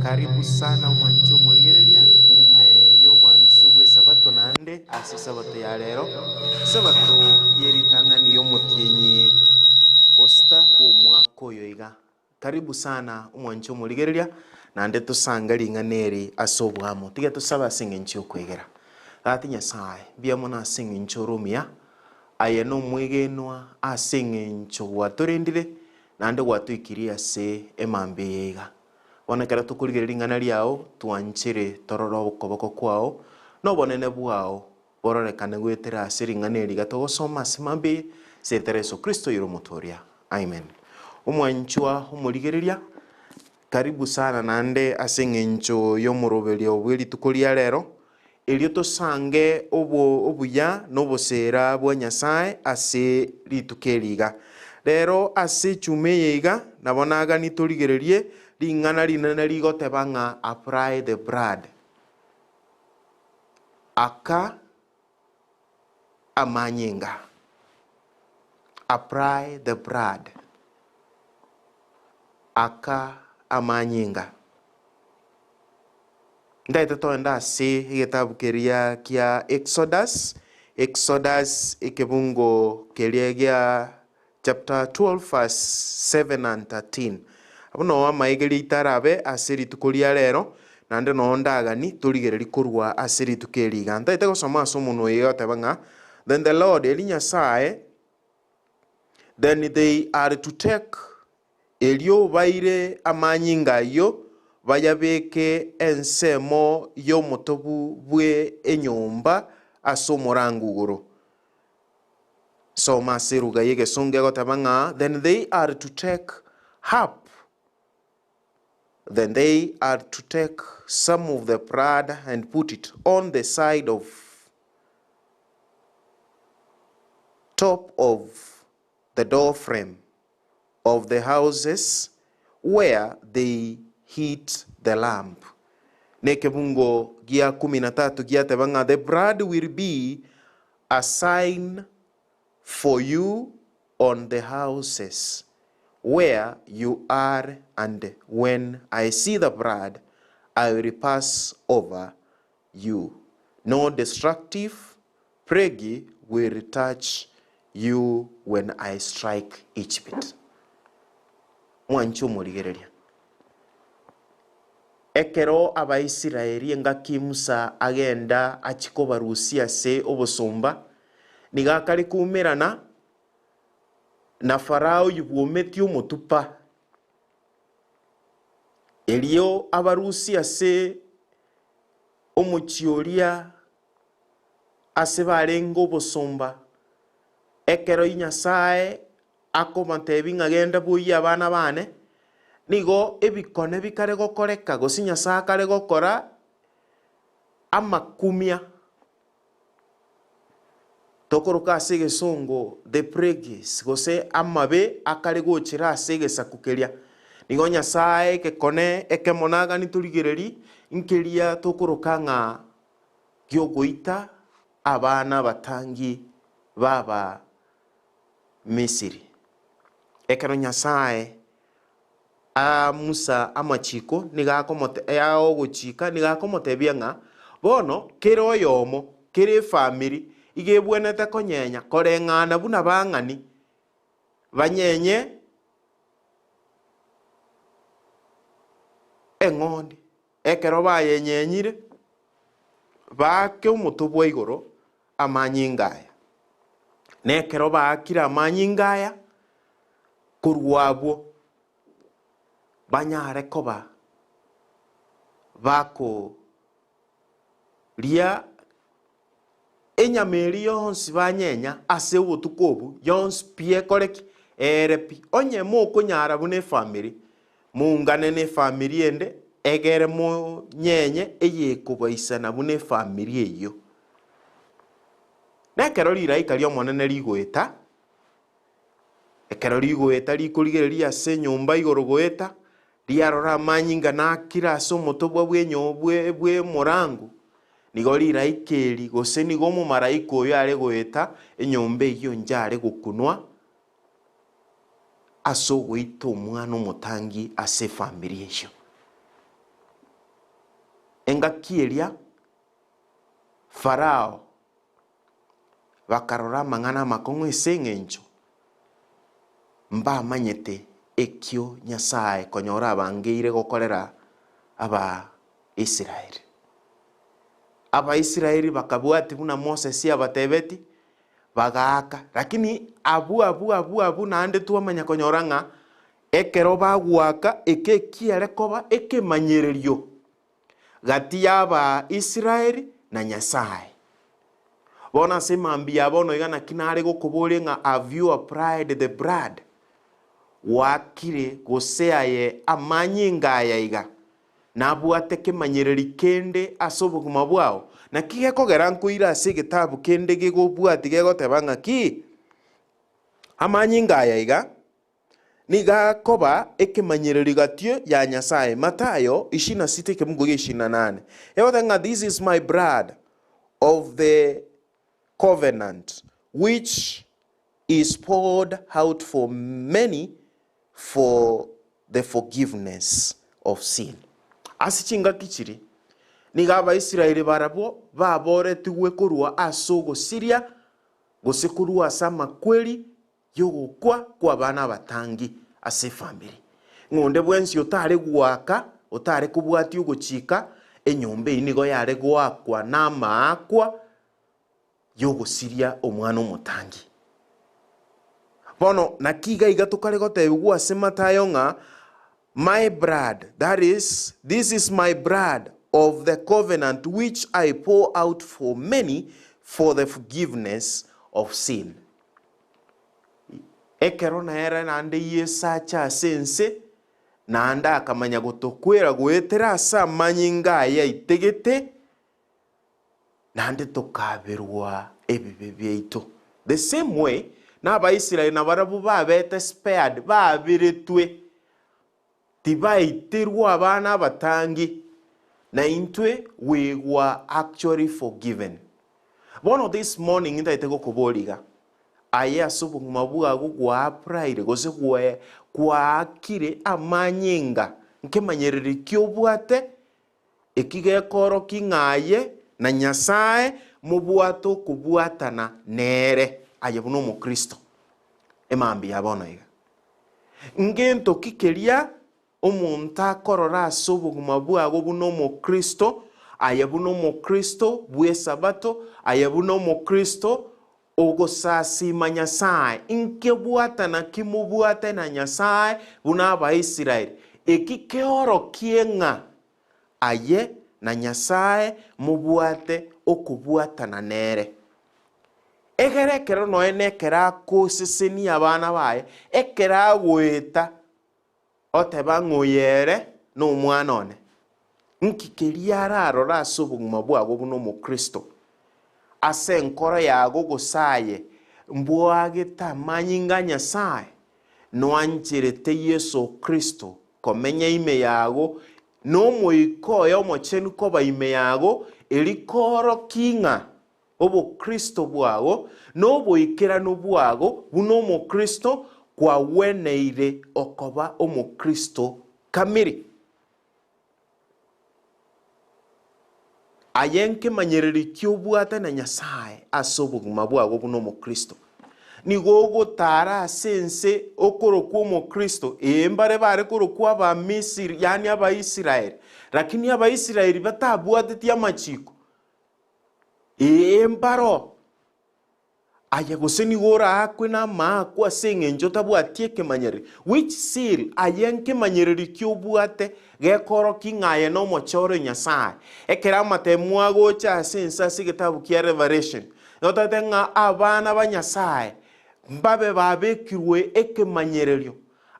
Karibu sana omwanchi omorigereria ime y'obwansu bw'esabato naende ase esabato ya rero, esabato ye ritang'ani y'omotienyi osita bw'omwaka oyo iga. Karibu sana omwanchi omorigereria naende tosange ring'ana eri ase oboamo. Tiga tosabe ase eng'encho y'okwegera. Gati Nyasae, mbuya mono ase eng'encho ore omuya, aye nomwegenwa ase eng'encho gwatorendire naende gwatoikirie ase emambia eye iga. Bono ekero tokorigereria ring'ana riao, twanchere torore okoboko kwao, na obonene bwao bororekane goetera ase ring'ana eri iga togosoma ase mambia eye, ase erieta ria Yeso Kristo oyore Omotooria. Amen. Omwanchwa omorigereria, karibu sana naende ase eng'encho y'omoroberio bwe rituko ria rero, erio tosange obo obuya na oboseera bwa Nyasae ase rituko eri iga. Rero ase echuma eye iga, nabo nagani torigererie ring'ana rinene rigoteba ng'a apply the blood. Aka amanyinga. Apply the blood. Aka amanyinga. Ntaete toende ase egetabu keria kia Exodus, Exodus ekebungo keria gia chapter 12 verse 7 and 13. Abwo noo amaigerio aito arabe ase rituko ria rero, naende noo ndagani torigererie korwa ase rituko eri iga. Ntaete gosoma ase omonwa oyo iga goteba ng'a, Then the Lord, erio Nyasae, then they are to take Erio baire amanyinga ayio, bayabeke ensemo y'omotobu bwe enyomba ase omorango igoro. Soma ase eruga y'egesongo egoteba ng'a then they are to take up then they are to take some of the blood and put it on the side of top of the door frame of the houses where they heat the lamp. Nekebungo gia kumi na tatu giateba ng'a the blood will be a sign for you on the houses where you are and when I see the blood I will pass over you, no destructive plague will touch you when I strike Egypt. Mwanche omorigereria. Ekero Abaisraeli engaki Musa agenda achie kobarusia ase obosomba, nigo akare koumerana na Farao oyio bwometie omotupa. Erio abarusie ase omochie oria ase barenge obosomba, ekero Nyasae akobatebia ng'a genda boyie abana bane, nigo ebikone bikare gokoreka gose Nyasae akare gokora amakumia. Tokoroka ase egesongo the plagues, gose amabe akare gochera ase egesaku keria. Nigo Nyasae egekone ekemo nagani torigererie, nkeria tokoroka ng'a giogoita abana abatangi b'aba Misiri. Ekero Nyasae aa Musa amachiko, nigo akomote ogochika, nigo akomotebia ng'a bono kera oyomo, kera efamiri, iga ebwenerete konyenya koreng'ana buna bang'ani, banyenye eng'ondi. Ekero bayenyenyire, baake omotobwa igoro amanyinga aya. Na ekero baakire amanyinga aya, korwa abwo banyare koba bakoria enyama eria yonsi banyenya ase obotuko obwo, yonsi pi ekore ki? Eere pi. Onye mokonyara buna efamiri, moungane na efamiri ende, egere monyenye eyekobaisana buna efamiri eyio. Na ekero rilaika ri'Omonene rigoeta, ekero rigoeta rikorigereria ase enyomba igoro goeta, Riarora amanyinga nakire ase omotobwa bw'emorango, nigo riraika eri, gose nigo omomaraika oyo are goeta enyomba eyio inche are gokunwa ase ogoita omwana omotangi ase efamiri eyio. Engaki eria Farao bakarora amang'ana amakong'u ase engencho mbamanyete ekio Nyasae konyora abangeire gokorera Abaisraeli. Abaisraeli bakabwatia buna Moses abatebeti, bagaaka. Lakini abwo abwo abwo abwo naende twamanya konyora ng'a ekero bagoaka eke ekiare koba ekemanyererio gati y'Abaisraeli na Nyasae. Bono ase mambia ya bono iga naki nare gokoboria ng'a have you applied the blood? Gwakire gose aye amanyinga aya iga nabwate kemanyereri kende ase obogima bwao? Naki gekogera nkoira ase egetabu kende gegobwati gegoteba ng'a ki? Amanyinga aya iga Nigo akoba ekemanyererio gatio ya Nyasae. Mathayo ishirini na sita ekemungo gia ishirini na nane egoteba ng'a this is my blood of the covenant which is poured out for many for the forgiveness of sin. Ase chingaki chiria nigo Abaisraeli barabwo baboretigwe korwa ase ogosiria gose korwa ase amakweri y'ogokwa kw'abana abatangi ase efamiri. Ng'a onde bwensi otare goaka, otare kobwatia ogochika, enyomba eyio nigo yare goakwa namaakwa y'ogosiria omwana omotangi. Bono naki iga iga tokare gotebigwa ase Mathayo ng'a My blood, that is, this is my blood of the covenant which I pour out for many for the forgiveness of sin. Ekero nere naende Yeso acha ase ense, naende akamanya gotokwera goetera ase amanyinga aye aitegete, naende tokaberwa ebibe biaito. The same way, na Abaisraeli nabarabwo babete spared, baberetwe, tibaiterwa abana abatangi, na intwe we were actually forgiven. Bono this morning ntaete gokoboria iga, aye ase obogima bwago gwa applied gose gwaakire amanyinga nkemanyereri ki obwate Eki gekoorokia ng'a aye na Nyasae mobwate okobwatana nere, aye buna Omokristo. Emambia ya bono iga. Ngento ki keria omonto akorora ase obogima bwago buna Omokristo, aye buna Omokristo bw'Esabato, aye buna Omokristo ogosasiima Nyasae? Nkebwatana ki mobwate na Nyasae buna Abaisraeli? Eki keorokie ng'a aye na Nyasae mobwate okobwatana nere. Egere ekero nonya nekero akosesenia abana baye, ekero agoeta oteba ng'a oyo ere nomwana one. Nki keria ararore ase obogima bwago buna omokristo? Ase enkoro yago gose aye mbwagete amanyinga a Nyasae? Noancherete Yeso Kristo komenya ime yago, na Omoika oye Omochenu koba ime yago, eri koorokia ng'a obokristo bwago na oboikeranu bwago buna omokristo kwagweneire okoba omokristo kamiri. Aye nkemanyereri ki obwate na Nyasae ase obogima bwago buna omokristo? Nigo ogotaara ase ense okorokwa omokristo, ee mbare bare korokwa Abamisiri, yaani Abaisraeli, lakini Abaisraeli batabwateti amachiko, ee mbaro. Aye gose nigo oraakwe namaakwa ase engencho otabwati ekemanyereri? Which seal? Aye nkemanyereri ki obwate gekorokia ng'a aye nomochore o Nyasae? Ekero amatemwa agocha ase ense ase egetabu kia Revelation, notagete ng'a abana ba Nyasae mbabe babekirwe ekemanyererio.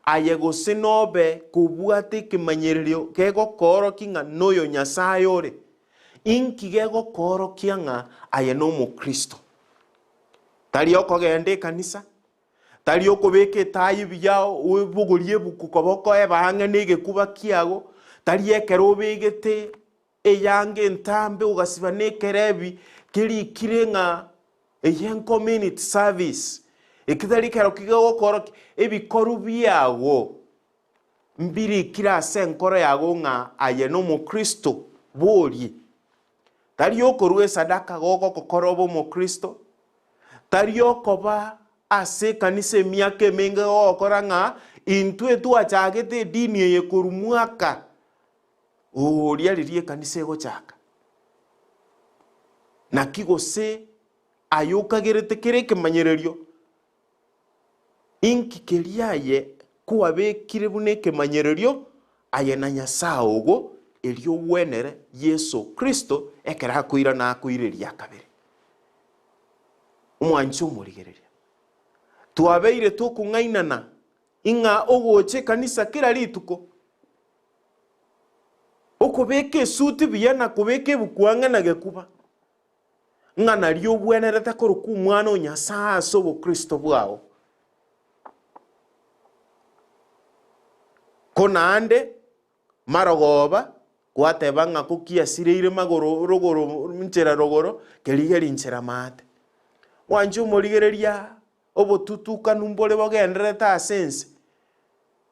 Aye gose nobe kobwate ekemanyererio gegokoorokia ng'a noyo Nyasae ore? Inki gegokoorokia ng'a aye nomokristo? Tari okogenda ekanisa, Tari okobeka etayi buya obogorie ebuku koboko ebe ang'e na egekuba kiago, tari ekero obegete eyanga entambe ogasiba na ekerebi kerikire ng'a eye ncommunity service, eki tari kero kegokorokia ebikoru biago mbirikire ase enkoro yago ng'a aye nomokristo borie. Tari okorua esadaka gogokora obe omokristo, tari okoba ase ekanisa emiaka emenge gogokora ng'a intwe twachagete edini eye korwa mwaka oria riria ekanisa egochaka. Naki gose aye okagerete kere ekemanyererio, inki keria aye kwabekire buna ekemanyererio aye na Nyasae ogo, erio ogwenere Yeso Kristo ekero akoirana akoire eria kabere. Omwanche omorigereria. Twabeire tokong'ainana ing'a ogocha ekanisa kera rituko, okobeka esuti buya na kobeka ebuku ang'e na gekuba, ng'a nario obwenerete korokwa omwana o Nyasae ase obokristo bwao. Ko naende marogoba gwateba ng'a ko kiasireire magoro rogoro nchera rogoro, kerigerie nchera maate. Gwancha omorigereria obotutukanu mbore bogendererete ase ense.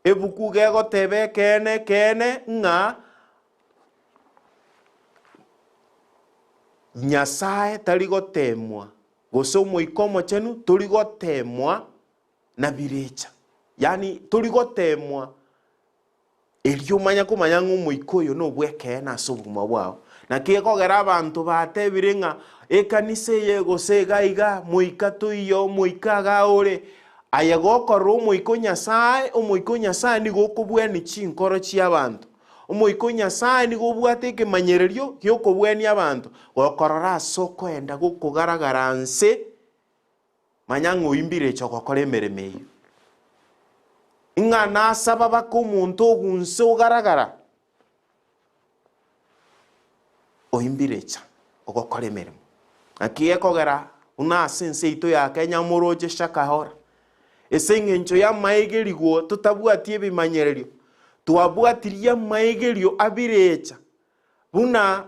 Ebuku gegoteba ekeene ekeene ng'a Nyasae tari goteemwa, gose Omoika Omochenu tori goteemwa na birecha. Yaani tori goteemwa erio omanye komanya ng'a omoika oyo nobw'ekeene ase obogima bwao. Naki ekogera abanto batebire ng'a ekanisa eye gose iga iga, moika toiyo, moika igaa ore. Aye gokorora omoika o Nyasae, omoika o Nyasae nigo okobwania chinkoro chi'abanto. Omoika o Nyasae nigo obwate ekemanyererio gi'okobwania abanto. Gokorora ase okoenda gokogaragara nse, manya ng'a oimbireche ogokora emeremo eyio. Ng'a nasaba baka omonto ogunse ogaragara, oimbirecha ogokora emeremo. Naki gekogera buna ase ense yaito ya Kenya moroche Shakahola, ase eng'encho y'amaegerigwo totabwati ebimanyererio, twabwatirie amaegerio abirecha Buna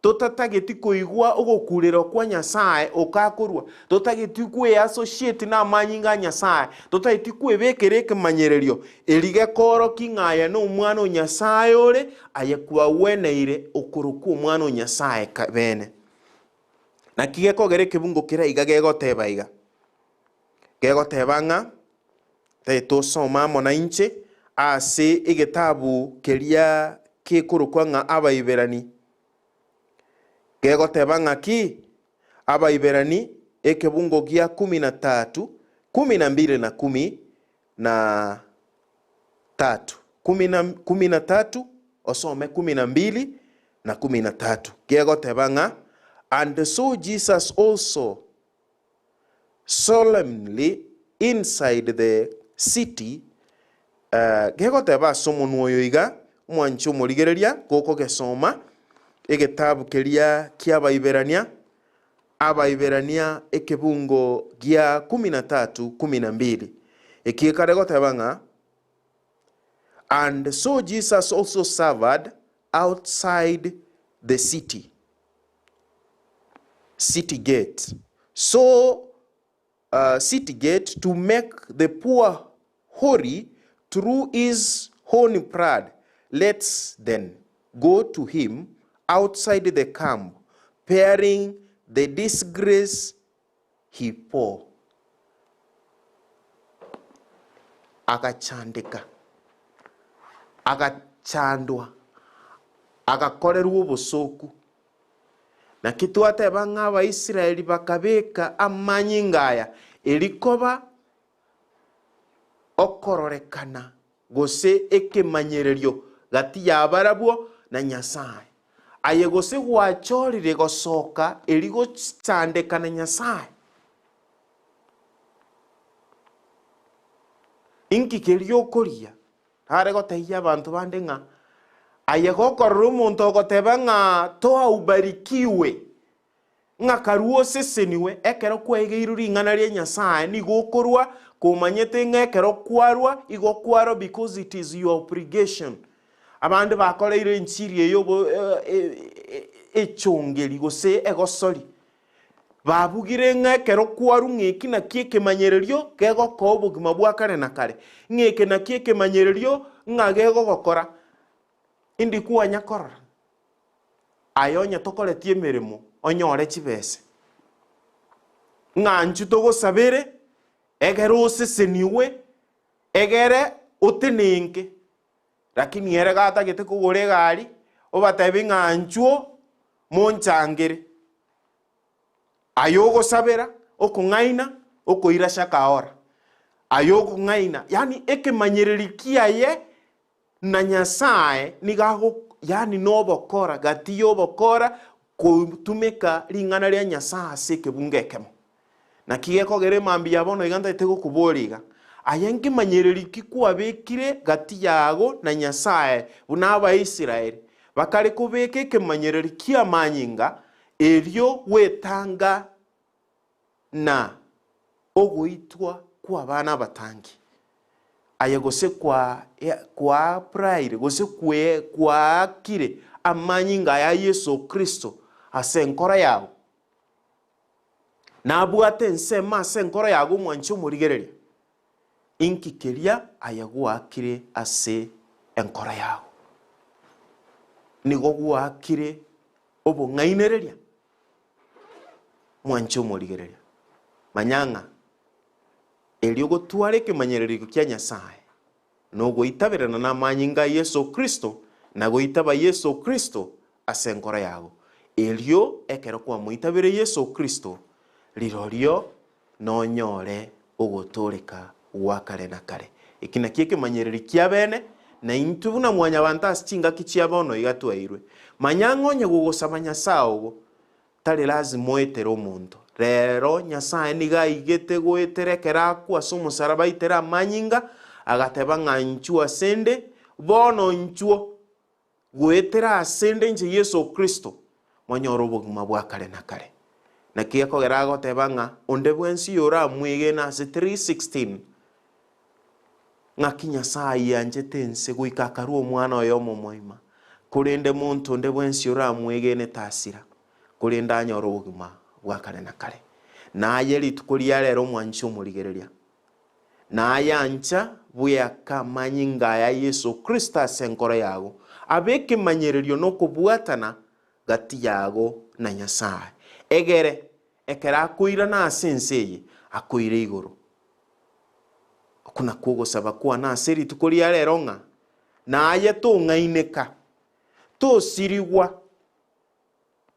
totatageti koigwa ogokurerwa kwa Nyasae okakorwa, totageti kweassociate namanyinga a Nyasae, totageti kwebekera ekemanyererio, eri gekoorokia ng'a aye nomwana o Nyasae ore, aye kwagweneire okorokwa omwana o Nyasae bene. Naki gekogera ekebungo keria iga gegoteba iga? Gegoteba ng'a Tosoma amo nainche ase egetabu keria kekorokwa ng'a Abaiberani, gegoteba ng'a ki? Abaiberani ekebungo gia kumi na tatu, kumi na mbili na kumi na tatu. Kumi na, kumi na tatu, osome kumi na mbili na kumi na tatu. Gegoteba ng'a, And so Jesus also solemnly inside the city, gegoteba ase omonwa oyo iga, omwanche omorigereria, gokogesoma, egetabu keria ki'Abaiberania, Abaiberania ekebungo gia kumi na tatu kumi na mbili, eki ekare goteba ng'a, And so Jesus also suffered outside the city. City gate. So uh, city gate to make the poor holy through his own blood. Let's then go to him outside the camp, bearing the disgrace he bore. Agachandeka, agachandwa, agakorerwa obosooku. Naki twateba ng'a Abaisraeli bakabeka amanyinga aya erikoba okororekana gose ekemanyererio gati yabarabwo na Nyasae. Aye gose gwachorire gosoka eri gochandeka na Nyasae? Inki keria okoria? Nare gotebia abanto bande ng'a aye gokorora omonto ogoteba ng'a toa ubarikiwe. Ng'a karue oseseniwe ekero kwaigeirwe ring'ana ria Nyasae, nigo okorua komanyete ng'a ekero kwarua igo kwarua because it is your obligation. Abande bakoreire enchiri eye obo echongeri gose egosori. Babugire ng'a ekero kwarua ng'a eki naki ekemanyererio kegokoa obogima bwa kare na kare, ng'a eke naki ekemanyererio ng'a gegogokora. Indi kwanya korora? Aye onye tokoreti emeremo onyore chibese, ng'a inchuo togosabere egere osesenigwe, egere otenenke. Lakini ere gatagete kogora egari, obatebi ng'a inchuo monchangere. Aye ogosabera, okong'aina, okoira shakaora. Aye okong'aina, yaani ekemanyereri kiaye Na Nyasae nigo ago yaani nobokora gati y'obokora kotumeka ring'ana ria Nyasae ase ekebungo ekemo. Naki gekogera emambia ya bono iga ntagete gokoboria iga, aye nkemanyereri ki kwabekire gati yago na Nyasae buna Abaisraeli bakare kobeka ekemanyereri ki'amanyinga erio gwetanga na ogoitwa kw'abana abatangi, aye gose kwaapraire gose kwaakire amanyinga aya Yeso Kristo ase enkoro yao, nabwate ensemo ase enkoro yago omwanche omorigereria, inki keria aye gwaakire ase enkoro yao? Nigo gwaakire obong'ainereria? Mwanche omorigereria. Manya ng'a erio gotwara ekemanyererio kia Nyasae, nogoitaberana namanyinga a Yeso Kristo, na goitaba Yeso Kristo ase enkoro yago. Erio ekero kwamoitabire Yeso Kristo, rirorio nonyore ogotooreka gwa kare na kare. Eki nakio ekemanyererio kia bene, na intwe buna mwanyabanto ase chingaki chia bono iga twaeirwe. Manya ng'a onye gogosaba Nyasae ogo, tari lazima oetere omonto. Rero Nyasae nigo aigete goetera ekero akwa ase omosaraba aitere amanyinga, agateba ng'a inchuo asende, bono inchuo. Goetera asende inche Yeso Kristo, monyore obogima bwa kare na kare. Naki gekogera agoteba ng'a onde bwensi oyoramwegene ase 3:16, ng'aki Nyasae ayianchete ense goika akarua Omwana oye omomoima, korende monto onde bwensi oramwegene tasira, korende anyore obogima bwa kare na kare. Naye rituko ria rero omwanche omorigereria. Na ayancha bweaka amanyinga aya Yeso Kristo ase enkoro yago, abe ekemanyererio na okobwatana gati yago na Nyasae, egere ekero akoirana ase ense eye, akoire igoro. Oko nakwo ogosaba kwane ase rituko ria rero ng'a naye tong'aineka, tosirigwa,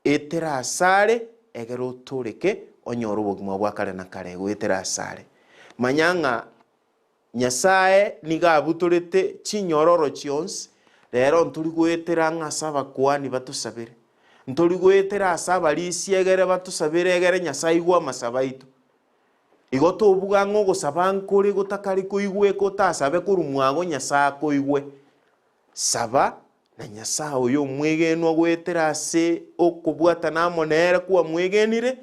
Etera asare, egere otooreke, onyore obogima bwa kare na kare goetera asare. Manya ng'a Nyasae nigo abutorete chinyororo chionsi, rero ntori goetera ng'a ase abakuani batosabere, ntori goetera ase abarisia egere batosabere egere Nyasae aigwe amasabo aito. Igo tobuga ng'a ogosaba nkore gotakari koigweka otasabe korwa mwago Nyasae akoigwe. Saba, na Nyasae oyo omwegenwa goetera ase okobwatana amo nere kwamwegenire,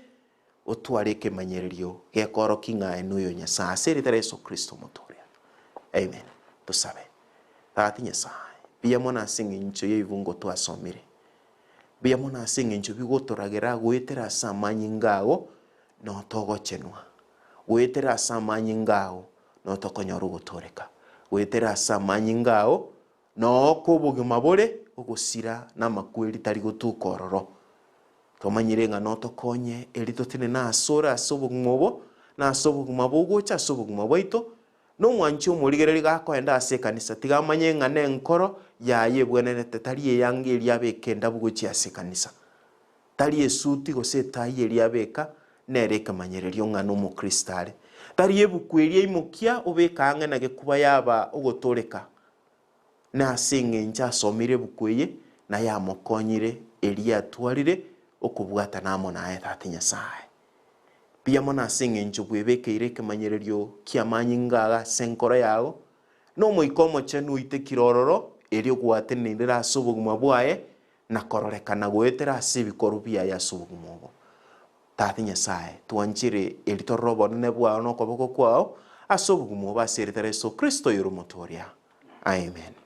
otware ekemanyererio gekoorokia ng'a aye noyo Nyasae, ase erieta ria Yeso Kristo Omotooria. Amen. Tosabe. Tata Nyasae, mbuya mono ase eng'encho y'ebibungo twasomire. Mbuya mono ase eng'encho bigotoragera goetera ase amanyinga ago, notogochenwa. Goetera ase amanyinga ao, notokonyora ogotooreka. Goetera ase amanyinga ao, Nooko obogima bore ogosira na amakweri tari gotuka ororo. Twamanyire ng'a notokonye erio totenene asore ase obogima obo, na ase obogima bogocha ase obogima bwaito, na omwanchi omorigereria gakoenda ase ekanisa, tiga amanye ng'a nenkoro yaye ebwenerete, tari eyanga eria abeka endabu gochia ase ekanisa, tari esuti gose etai eria abeka, nere ekemanyererio ng'a nomokristo are. Tari ebuku eria aimokia obeka ang'e na gekuba yaba ogotoreka, na ase engencho asomire ebuku eye, na yamokonyire eria atwarire okobwatana amo naye Tata Nyasae. Mbuya mono ase engencho bwebekeire ekemanyererio ki'amanyinga ago ase enkoro yago, na Omoika Omochenu oitekire ororo, erio gwatenenire ase obogima bwaye na kororekana goetera ase ebikorwa biaye ase obogima obo. Tata Nyasae, twanchire eri torore obonene bwao na okoboko kwao ase obogima obo ase erieta ria Yeso Kristo oyore Omotoria. Amen.